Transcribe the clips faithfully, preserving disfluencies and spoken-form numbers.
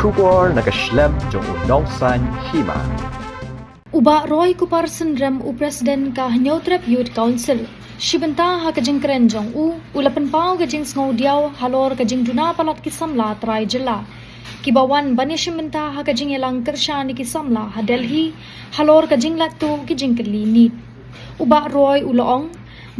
Khubor na ka shlem jong u Nongsaiñ Hima. U Bah Roy Kupar Synrem, u President ka Hynñiewtrep Youth Council, shi bynta ha ka jingkren jong u, u la pynpaw ka jingsngewdiaw halor ka jingduna palat ki samla trai jylla kiba wan ban ïashim bynta ha ka jingïalang kyrshan ïa ki samla ha Delhi halor ka jinglait tuh ki jingkylli NEET. U Bah Roy u la ong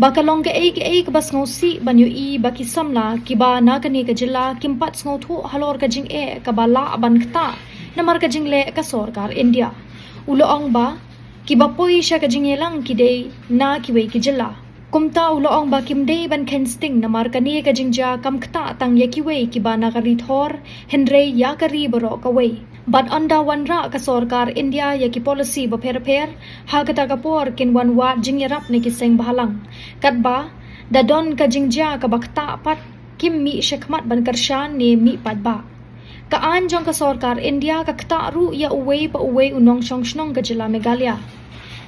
ba ka long kaei kaei kaba sngewsih ban ïohi ba ki samla kiba na kane ka jylla kim pat sngewthuh halor ka jingeh kaba lah ban ktah namar ka jingleh ka sorkar India. U la ong ba kiba poi sha ka jingïalang ki dei na kiwei ki jylla. Kumta u la ong ba kim dei ban kheiñ sting namar kane ka jingjia kam ktah tang ïa kiwei kiba na ka ri Thor, hynrei ïa ka ri baroh kawei. Bad ynda wanrah ka sorkar India ïa ki policy bapher bapher, ha kata ka por kin wan wad jingïarap na ki seng bhalang. Katba da don ka jingjia kaba ktah pat, kim mih shakhmat ban kyrshan ne mih paidbah. Ka aiñ jong ka sorkar India ka ktah ruh ïa uwei pa uwei u nongshong shnong ka jylla Meghalaya.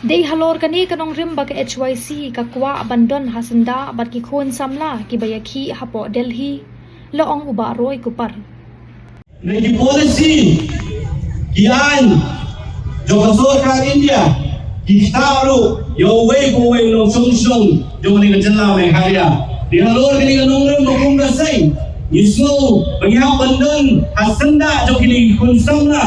Dei halor kane ka nongrim ba ka H Y C ka kwah ban don ha syndah bad ki khun samla kiba ïakhih hapoh Delhi, la ong u Bah Roy Kupar. Na ki policy, ki aiñ jong ka sorkar India, ki ktah ruh ïa uwei pa uwei u nongshong shnong jong kane ka jylla Meghalaya. Dei halor kane ka nongrim ba kum ka seng, ngi sngew ba ngi hap ban don ha syndah jong kine ki khun samla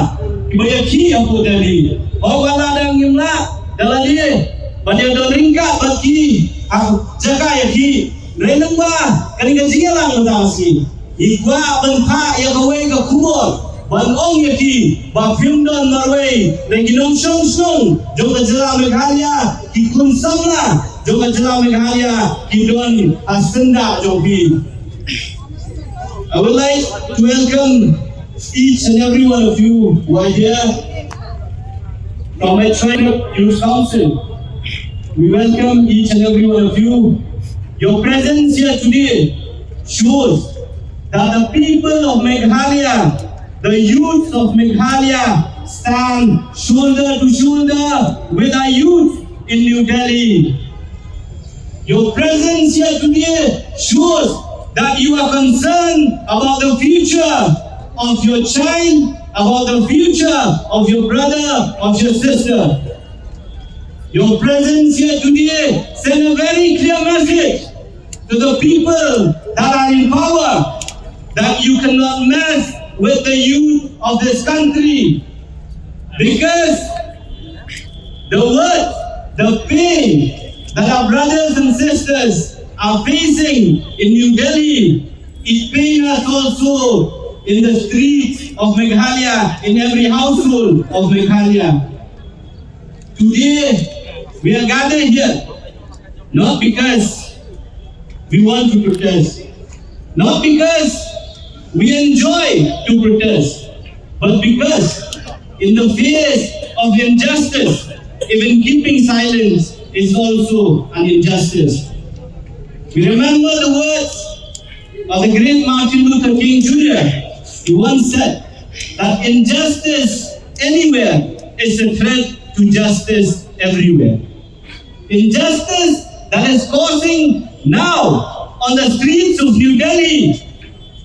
kiba ïakhih hapoh Delhi. Hooid, wat la dang ngim lah da lade ban ïadon ryngkat bad ki ha jaka ïakhih, hynrei lyngba kane ka jingïalang mynta ka sngi, ngi kwah ban phah ïa kawei ka khubor ban ong ïa ki ba phim don marwei na ki nongshong shnong jong ka jylla Meghalaya, ki khun samla jong ka jylla Meghalaya ki don ha syndah jong phi. I would like to welcome each and every one of you who are here from H Y Youth Council. We welcome each and every one of you. Your presence here today shows that the people of Meghalaya, the youths of Meghalaya, stand shoulder to shoulder with our youth in New Delhi. Your presence here today shows that you are concerned about the future of your child, about the future of your brother, of your sister. Your presence here today send a very clear message to the people that are in power that you cannot mess with the youth of this country, because the work, the pain that our brothers and sisters are facing in New Delhi, it pains us also in the streets of Meghalaya, in every household of Meghalaya. Today, we are gathered here not because we want to protest, not because we enjoy to protest, but because in the face of injustice, even keeping silence is also an injustice. We remember the words of the great Martin Luther King Junior He once said that injustice anywhere is a threat to justice everywhere. Injustice that is causing now on the streets of New Delhi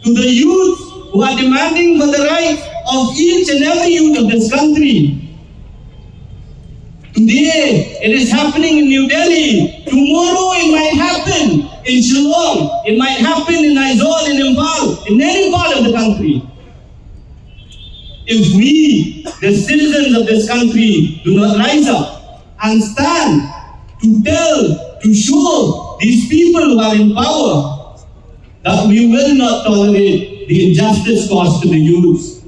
to the youth who are demanding for the rights of each and every youth of this country. Today, it is happening in New Delhi. Tomorrow, it might happen in Shillong. It might happen in Aizawl, in Imphal, in any part of the country. If we, the citizens of this country, do not rise up and stand to tell, to show these people who are in power that we will not tolerate the injustice caused to the youth.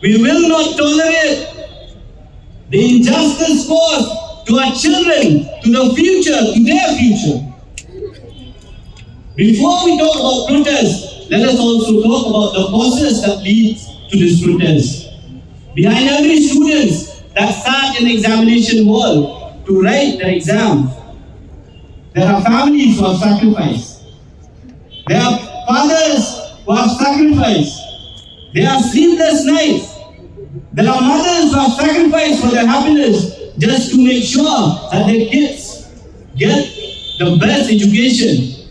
We will not tolerate the injustice caused to our children, to the future, to their future. Before we talk about protest, let us also talk about the causes that lead to this protest. Behind every student that sat in examination hall to write the exam, there are families who have sacrificed. There are fathers who have sacrificed. There are sleepless nights. There are mothers who have sacrificed for their happiness just to make sure that their kids get the best education.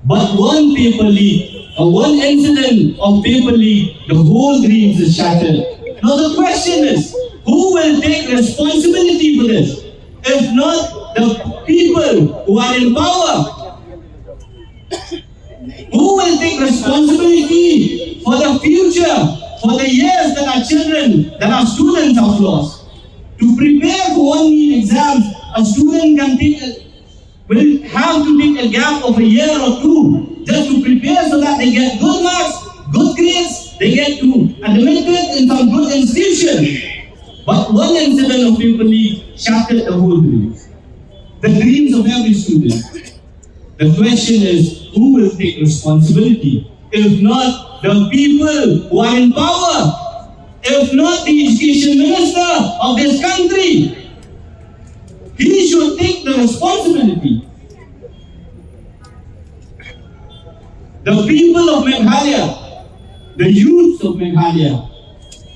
But one paper leak One incident of paper leak, the whole dreams is shattered. Now the question is, who will take responsibility for this? If not the people who are in power, who will take responsibility for the future, for the years that our children, that our students have lost? To prepare for one NEET exams, a student can take a, will have to take a gap of a year or two just to prepare so that they get good marks, good grades, they get to admitted in some good institution. But one incident of paper leak shattered the whole dream. The dreams of every student. The question is, who will take responsibility? If not the people who are in power, if not the education minister of this country, he should take the responsibility. The people of Meghalaya, the youths of Meghalaya,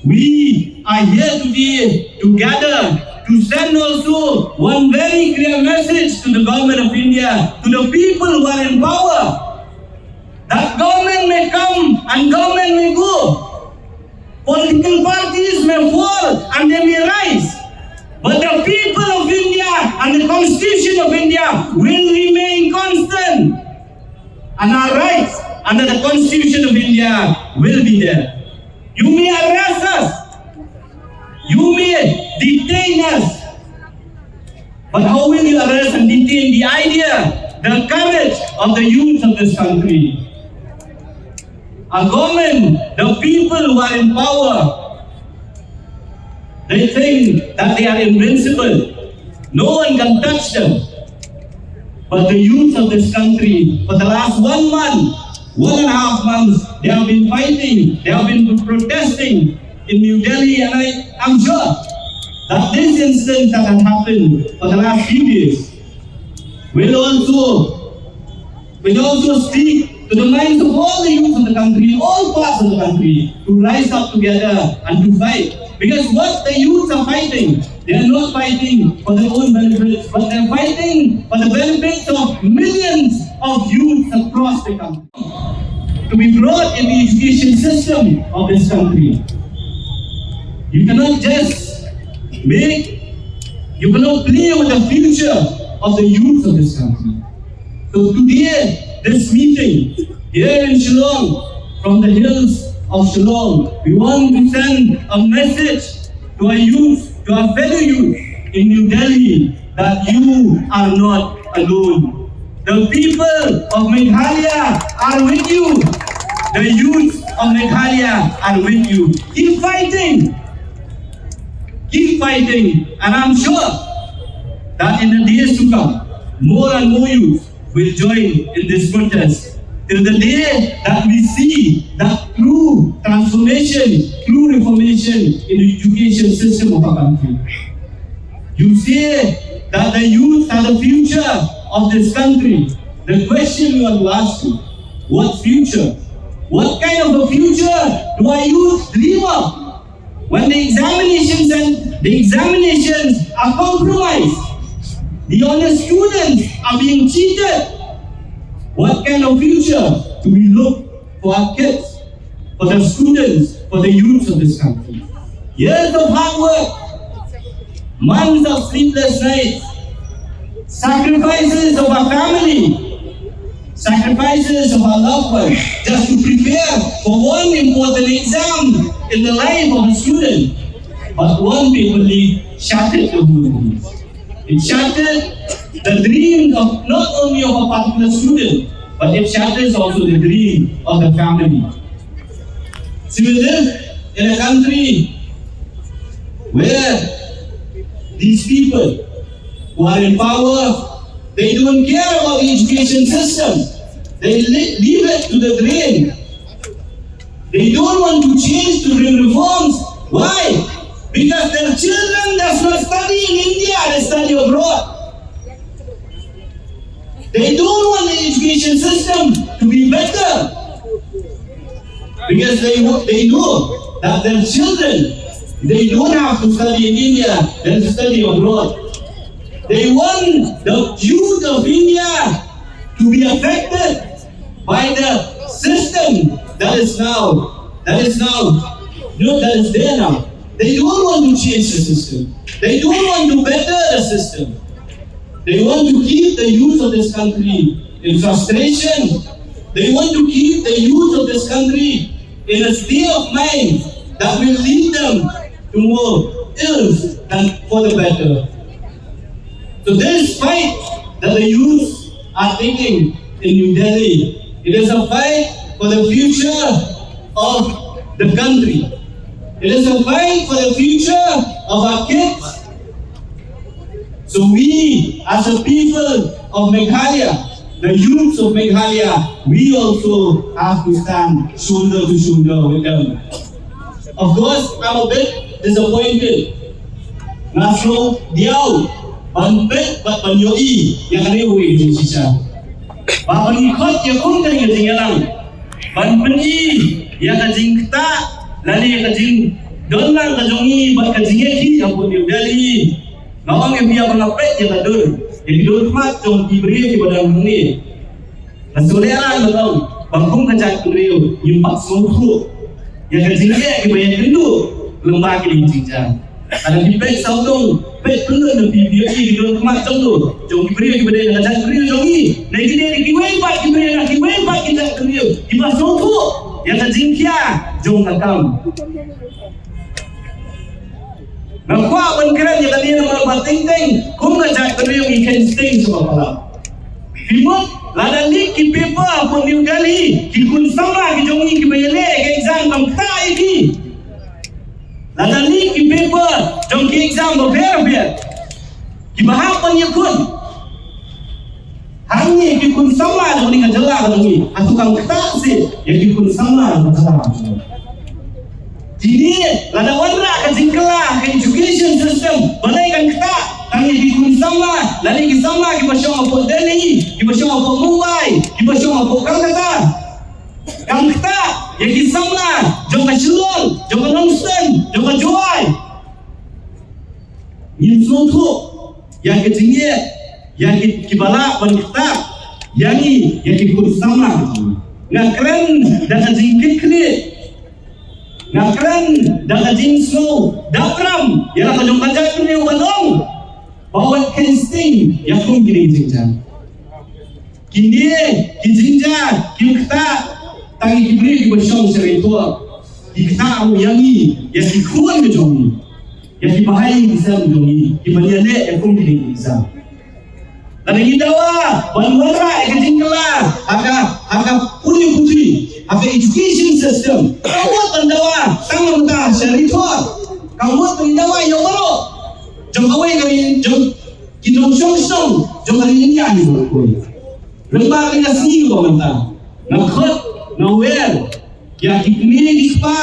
we are here today to gather to send also one very clear message to the government of India, to the people who are in power, that government may come and government may go. Political parties may fall and they may rise, but the people of India and the Constitution of India will remain constant. And our rights under the Constitution of India will be there. You may arrest us, you may detain us, but how will you arrest and detain the idea, the courage of the youth of this country? Our government, the people who are in power, they think that they are invincible. No one can touch them. But the youth of this country, for the last one month, one and a half months, they have been fighting, they have been protesting in New Delhi, and I am sure that this incident that has happened for the last few days will also, will also speak to the minds of all the youth of the country, all parts of the country, to rise up together and to fight. Because what the youths are fighting, they are not fighting for their own benefits, but they are fighting for the benefits of millions of youths across the country. To be brought in the education system of this country. You cannot just make, you cannot play with the future of the youth of this country. So today, this meeting here in Shillong, from the hills of Shillong, we want to send a message to our youth, to our fellow youth in New Delhi, that you are not alone. The people of Meghalaya are with you. The youth of Meghalaya are with you. Keep fighting. Keep fighting. And I'm sure that in the days to come, more and more youth will join in this protest till the day that we see that true transformation, true reformation in the education system of our country. You say that the youth are the future of this country. The question we want to ask you, what future? What kind of a future do our youth dream of? When the examinations and the examinations are compromised, the honest students are being cheated. What kind of future do we look for our kids, for the students, for the youths of this country? Years of hard work, months of sleepless nights, sacrifices of our family, sacrifices of our loved ones, just to prepare for one important exam in the life of a student. But one paper leak shattered the whole thing. It shattered the dreams of not only of a particular student, but it shatters also the dream of the family. So we live in a country where these people who are in power, they don't care about the education system. They li- leave it to the drain. They don't want to change, to bring reforms. Why? Because their children does not study in India, they study abroad. They don't want the education system to be better. Because they, wa- they know that their children, they don't have to study in India, they have to study abroad. They want the youth of India to be affected by the system that is now, that is now, you know, that is there now. They don't want to change the system. They don't want to better the system. They want to keep the youth of this country in frustration. They want to keep the youth of this country in a state of mind that will lead them to more ills than for the better. So this fight that the youth are taking in New Delhi, it is a fight for the future of the country. It is a fight for the future of our kids. So we, as a people of Meghalaya, the youths of Meghalaya, we also have to stand shoulder to shoulder with them. Of course, I'm a bit disappointed. Nga sngew diaw ban peit bad ban ïohi ïa kane kawei ka jingshisha. Ba ban khot ïa kum kane ka jingïalang, ban pyni ïa ka jingktah lane ïa ka jingdon lang ka jong ngi bad ka jingïakhih hapoh New Delhi. Nga ong ïa phi, ïa ba nga peit ïa ka dur, ïa ki dur khmat jong ki briew kiba dang hangne. Nga sngewlehrain ban ong ba kum ka jaitbynriew ngim pat sngewthuh ïa ka jingeh kiba ïakynduh lyngba kine ki jingjia. Lada phi peit sawdong, peit pynlut na phi, phi ïohi ki dur khmat jong, jong ki briew kiba dei na ka jaitbynriew jong ngi, na ki dei na kiwei pat ki briew, na kiwei pat ki jaitbynriew kiba sngewthuh ïa ka jingkhia jong ka kam. Nga kwah ban kren ïa kane namar ba teng teng kum ka jaitbynriew ngi kheiñ sting sha ba palat. Phi mut, lada leak ki paper hapoh New Delhi, ki khun samla ki jong ngi kiba ïaleh ka exam kam ktah ïa ki. Lada leak ki paper jong ki exam bapher bapher, kiba hap ban ïakhun. Hangne ki khun samla jong ngi, ka jylla ka jong ngi, hato kam ktah seh ïa ki khun samla jong ka jylla ka jong ngi? Kine, lada wanrah ka jingkylla ha ka education system, balei kan ktah tang ïa ki khun samla lane ki samla kiba shong hapoh Delhi, kiba shong hapoh Mumbai, kiba shong hapoh Kolkata? Kam ktah ïa ki samla jong ka Shillong, jong ka Nongstoiñ, jong ka Jowai. Ngim sngewthuh ïa ka jingeh ïa ki, kiba lah ban ktah ïa ngi, ïa ki khun samla. Nga kren da ka jingkitkhlieh, nga kren da ka jingsngew dap ram ïa la ka jong ka jaitbynriew ban ong ba wat kheiñ sting ïa kum kine ki jingjia. Kine ki jingjia kim ktah tang ïa ki briew kiba shong sha Raithaw, ki ktah ruh ïa ngi, ïa ki khun ka jong ngi, ïa ki bahaïing ki sem jong ngi kiba ïaleh ïa kum kine ki jingjia. Lada ngi dawa ban wanrah ïa ka jingkylla ha ka, ha ka pule puthi, ha ka education system, ka mut ban dawa tang namar sha Raithaw, ka mut ban dawa ïa baroh jong kawei ka ri, jong ki nongshong shnong jong ka ri India hi baroh. Lyngba kane ka sngi kaba mynta, nga khot, nga wer ïa ki kmie ki kpa,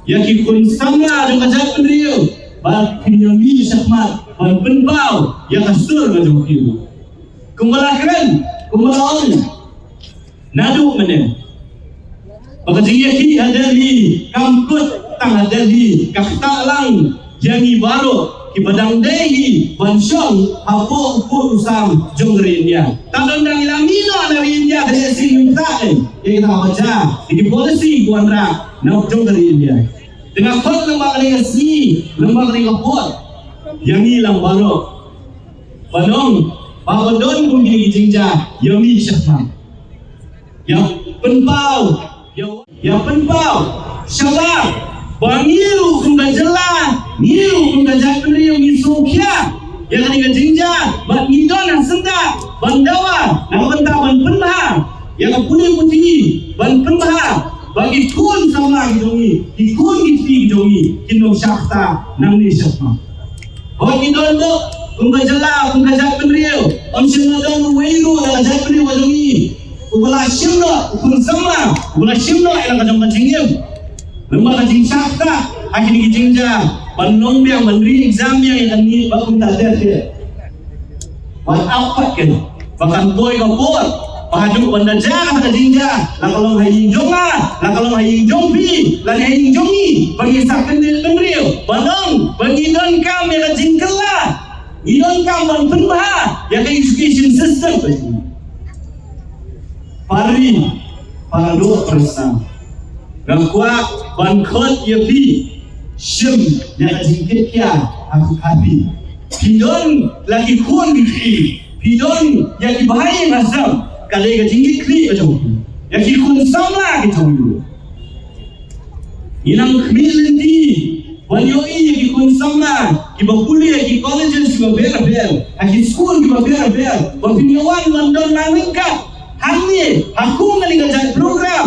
ïa ki khun samla jong ka jaitbynriew ba kin ïa mih shakhmat ban pynpaw ïa ka sur ka jong ki. Kumba la kren, kumba la ong naduh mynne, ba ka jingïakhih ha Delhi kam kut tang ha Delhi, ka ktah lang ïa ngi baroh kiba dang dei hi ban shong hapoh u kut u sam jong ka ri India. Tang don dang ïa la mih noh na ri India ka dei shisien ym ktah, eh, ïa kita ba jia ïa ki policy ki wanrah na jong ka ri India. Te nga khot lyngba kane ka sngi, lyngba kane ka por, ïa ngi lang baroh ban ong ba ka don kum kine ki jingjia, ïa mih shakhmat, ïa pynpaw, ïa, ïa pynpaw shabar ba ngi ruh kum ka jylla, ngi ruh kum ka jaitbynriew ngi sngewkhia ïa kane ka jingjia bad ngi don ha syndah ban dawa na ka bynta ban pynbha ïa ka pule puthi, ban pynbha ba ki khun samla ki jong ngi, ki khun ki kti ki jong ngi kin ym shah ktah nangne shakhmat. Hooid, ngi don bok kum ka jylla, kum ka jaitbynriew, ym shym la don uwei ruh na ka jaitbynriew ka jong ngi uba la shim noh u khun samla, uba la shim noh ïa la ka jong ka jingim. Namar ka jingshah ktah ha kine ki jingjia, ban long biang, ban re-exam biang ïa kane ba kumta ter ter. Wat ap pat kane ba kan poi ka por ba haduh ban da jia kata ka jingjia, la ka long ha ïing jong nga, la ka long ha ïing jong phi, la ha ïing jong ngi, ba ngi sa kyndit bynriew ban ong ba ngi donkam ïa ka jingkylla, ngi donkam ban pynbha ïa ka education system. Pari, Para doh para snam, nga kwah ban khot ïa phi, shim ïa ka jingkit khia ha phi. Phi don la ki khun ki kti, phi don ïa ki bahaïing hasem, ka dei ka jingkit khlieh ka jong phi ïa ki khun samla ki jong phi. Ngi nang khmih lynti ban ïohi ïa ki khun samla kiba pule ha ki colleges kiba pher pher, ha ki skul kiba pher pher, ba phin ïa wan ban don la ryngkat hangne ha kum kane ka jait program.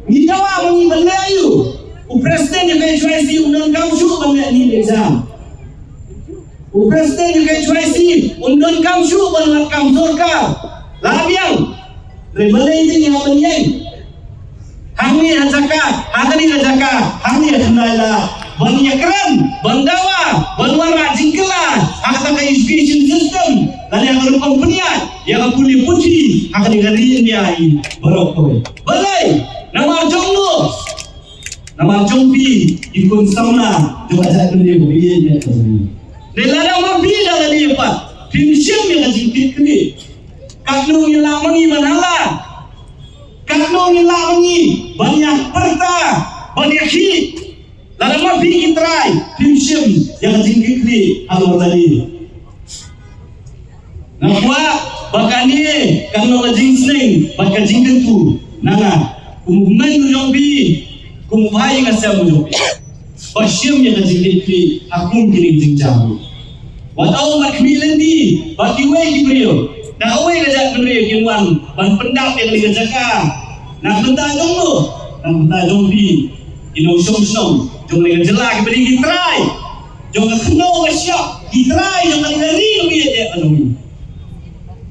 Ngi dawa ma ngi ban leh aïu? U president jong ka H Y C um donkam shuh ban leh NEET exam. U president jong ka H Y C um donkam shuh ban wad kam sorkar. La biang. Hynrei balei te ngi hap ban ïeng hangne ha jaka, ha kane ka jaka, hangne ha Khyndailad, ban ïakren, ban dawa, ban wanrah jingkylla ha kata ka education system, lane ha ka rukom pynïaid ïa ka pule puthi ha kane ka ri India hi baroh kawei. Balei? Namar jong no? Namar jong phi ki khun samla jong ka jaitbynriew ba ïeit ïa ka jong ngi. Dei lada ma phi da lade pat phim shim ïa ka jingkit khlieh, katno ngin lah ma ngi ban hala? Katno ngin lah ma ngi ban ïa pyrta, ban ïa khih? Lada ma phi ki trai phim shim ïa ka jingkit khlieh halor lade. Nga kwah ba kane kan long ka jingsneng bad ka jingkyntu na nga kum u kmie u jong phi, kum u bhai ka sem u jong phi, ba shim ïa ka jingkit khlieh ha kum kine ki jingjia. Wat ong bad khmih lynti bad kiwei ki briew na kawei ka jaitbynriew kin wan ban pyndap ïa kane ka jaka. Na ka bynta jong no? Na ka bynta jong phi ki nongshong shnong jong kane ka jylla kiba dei ki trai jong ka khyndew ka shyiap, ki trai jong kane ka ri kaba ïeit ïa ka jong ngi.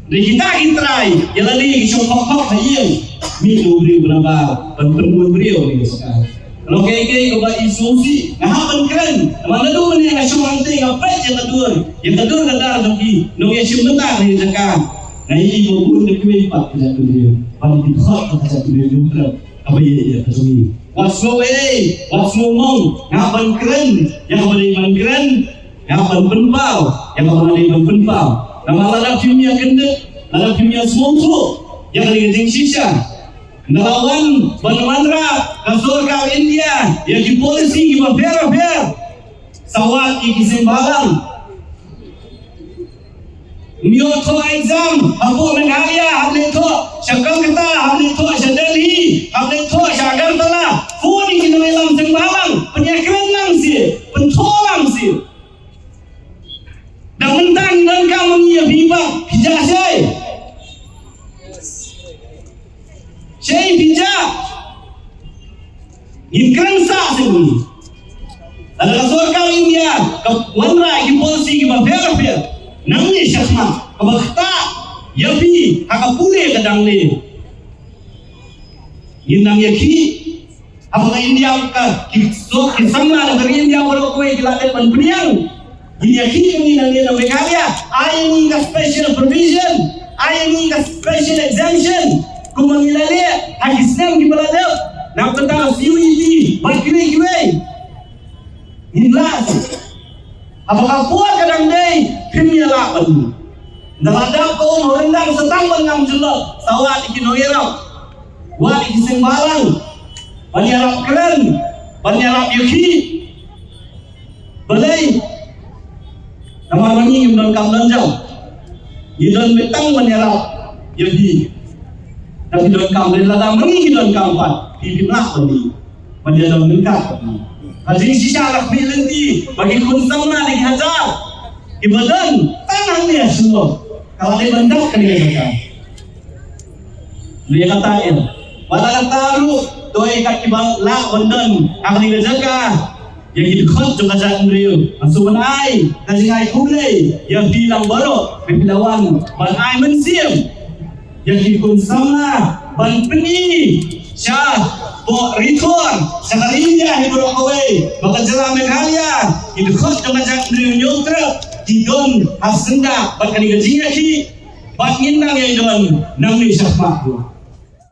Dei kita ki trai ïa lade ki shong hok hok ha ïing, mih u briew ba nabar ban pynbun briew ïa ka jaka. Ka long kaei kaei kaba i sngewsih nga hap ban kren. Namar naduh mynne nga shong hangtei nga peit ïa ka dur, ïa ka dur ka dar jong ki nongïashim bynta ha ïing jaka. Nga ïohi ba bun da kiwei pat ka jaitbynriew ban pynkhot ha ka jaitbynriew Hynñiewtrep kaba ïeit ïa ka jong ngi. Wat sngew ei, wat sngew mong, nga hap ban kren ïa kaba dei ban kren, nga hap ban pynpaw ïa kaba nga dei ban pynpaw. Namar lada phim ïa kyndit, lada phim ïa sngewthuh ïa kane ka jingshisha, nga la wan ban wanrah ka sorkar India ïa ki policy kiba pher bapher. Sa wad ïa ki seng bhalang. Ym ïoh thoh exam hapoh Meghalaya, hap leit thoh sha Kolkata, hap leit thoh sha Delhi, hap leit thoh sha Agartala. Phone ïa ki nongïalam seng bhalang, pynïakren lang seh, pynthoh lang seh. Dang mynta ngi donkam ma ngi ïa phi pat, phi jah shai. Shai phi jah. Ngin kren sah seh ma ngi. Lada ka sorkar India ka wanrah ki policy kiba pher bapher, nangne shakhmat kaba ktah ïa phi ha ka pule ka dang leh, ngin nang ïa khih. Haba ka India ka ki so ki samla na ka ri India baroh kawei ki la dep ban pdiang. Ngin ïa khih ma ngi nangne na Meghalaya, ai ngi ka special provision, ai ngi ka special exemption. Kumba ngi la leh ha ki snem kiba la dep na ka bynta ka C U E T bad kiwei kiwei. Ngin lah. Haba ka por ka dang dei, phim ïa lah ban. Nda la dap ka um ha ryndang sa tang ban ngam jyllop, sa wad ïa ki nongïarap, wad ïa ki seng bhalang ban ïarap kren, ban ïarap ïa khih. Balei? Namar ma ngi ngim donkam don jam. Ngi don beit tang ban ïarap ïa phi. Te phi donkam, lada ma ngi ngi donkam pat, phi phim lah ban ïa, ban ïa don ryngkat pat. Ka jingshisha la khmih lynti ba ki khun samla da ki hajar kiba don tang hangne ha Shillong ka la dei ban dap kane ka jaka. Lei kata ïa, wat la kata ruh, to ïa kat kiba lah ban don ha kane ka jaka. Ïa ki dkhot jong ka jaitbynriew, nga sngewbha ban ai ka jingai khublei ïa phi lang baroh ba phi la wan ban ai mynsiem ïa ki khun samla ban pyni shapoh rithor, sha ka ri India hi baroh kawei, ba ka jylla Meghalaya, ki dkhot jong ka jaitbynriew Hynñiewtrep ki don ha syndah bad kane ka jingïakhih. Bad ngin nang ïa don nangne shakhmat ruh.